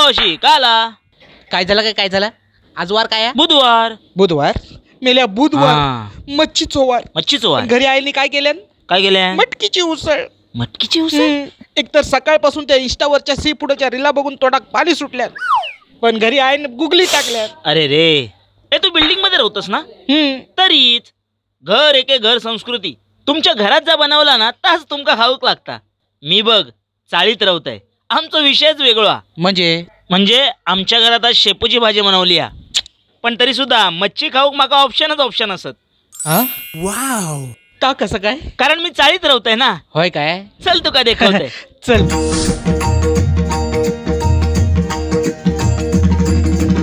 भावशी, काय आला? काय झालं? काय काय झालं? आज वार काय? बुधवार. बुधवार मेल्या, बुधवार मच्छीचो वार. मच्छीचो वार. घरी आईने काय केलं? काय केलं? मटकीची उसळ. मटकीची उसळ? एक तर सकाळपासून त्या इंस्टावरच्या सी फूडच्या रीला बघून तोंडात पाणी सुटल्या, पण घरी आईने गुगली टाकल्या. अरे रे, ए तू बिल्डिंग मध्ये राहतोस ना? तरीच घर एके घर संस्कृती. तुमच्या घरात जा बनवला ना ताच तुमका खाऊक लागता. मी बघ चाळीत राहतोय, आमचा विषयच वेगळा. म्हणजे म्हणजे आमच्या घरात आज शेपूची भाजी बनवली आहे, पण तरी सुद्धा मच्छी खाऊक माका ऑप्शनच ऑप्शन असत. वाव, का कसं काय? कारण मी चाळीत राहतोय ना. होय काय? चल तुका देखवतोय. चल.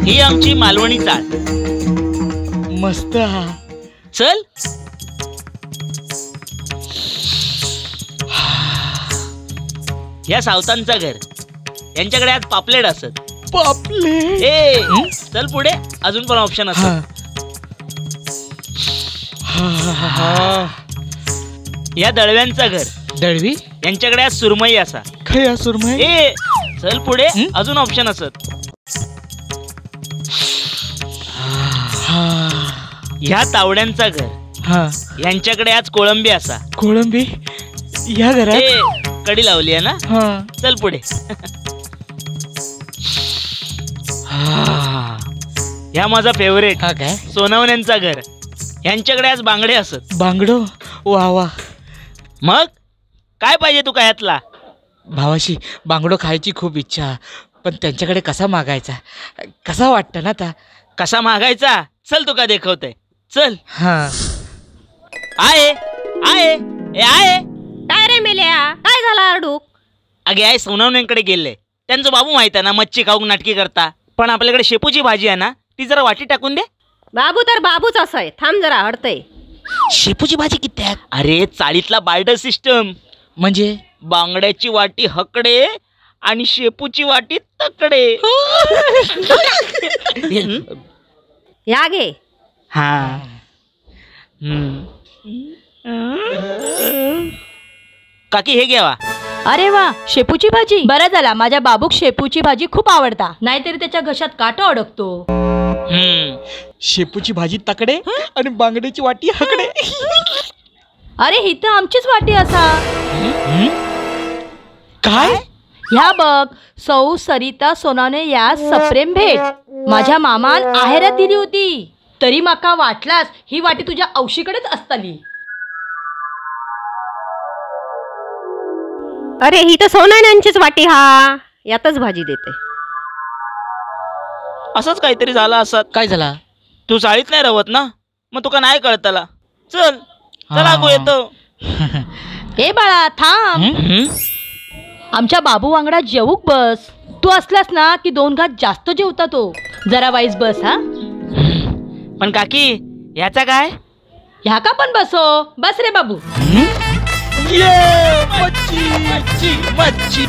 ही आमची मालवणी चाळ. मस्त. चल. या सावतांचा घर, यांच्याकडे आज पापलेट असत. पापलेट? ए चल पुढे, अजून पण ऑप्शन असत. या दळव्यांचा घर. दळवी? यांच्याकडे आज सुरमई असा. खया सुरमई? ए चल पुढे, अजून ऑप्शन असत. ह्या तावड्यांचा घर, यांच्याकडे आज कोळंबी असा. कोळंबी या घरात? कडी लावली आहे ना. चल पुढे. ह्या माझा फेवरेट सोनवण्यांचा घर, यांच्याकडे आज बांगडे असत. बांगडो? वा वा. मग काय पाहिजे तुका ह्यातला? भावाशी बांगडो खायची खूप इच्छा, पण त्यांच्याकडे कसा मागायचा? कसा वाटतं ना ता? कसा मागायचा? चल तुका देखवतय, चल. हा आहे आहे ए आहे. काय रे मेल्या, काय झाला आरडूक? अगे आई सोनवण्यांकडे गेले, त्यांचं बाबू माहित आहे ना मच्छी खाऊन नाटकी करता, पण आपल्याकडे शेपूची भाजी आहे ना, ती जरा वाटी टाकून दे. बाबू तर बाबूच असाय, थांब जरा हडतय. शेपूची भाजी किती? अरे चाळीतला बार्टर सिस्टम. म्हणजे? बांगड्याची वाटी हकडे आणि शेपूची वाटी तकडे. या घे. हा काकी हे घ्यावा. अरे वा, शेपूची भाजी. बरं झाला, माझ्या बाबूक शेपूची भाजी खूप आवडता, नाहीतरी त्याच्या घशात काटो अडकतो. शेपूची भाजी तकडे आणि बांगड्याची वाटी हकडे. अरे ही तर आमचीच वाटी असा. काय? ह्या बघ, सौ सरिता सोनाने या सप्रेम भेट माझ्या मामान आहेरात दिली होती, तरी माका वाटलास ही वाटी तुझ्या औशीकडेच असताली. अरे ही तर सोनाण्यांचीच वाटी, हा यातच भाजी देते. असंच काहीतरी झालं असत. काय झाला? तू चाळीत नाही रवत ना, मग तुका नाही कळतला. चल चला गो येतो. ए बाळा थांब, आमच्या बाबू वांगडा जेवूक बस. तू असलास ना की दोन घात जास्त जेवता तो. जरा वाईस बस. हा पण काकी याचा काय? ह्या का पण बसो. बस रे बाबू. मच्छी मच्छी मच्छी.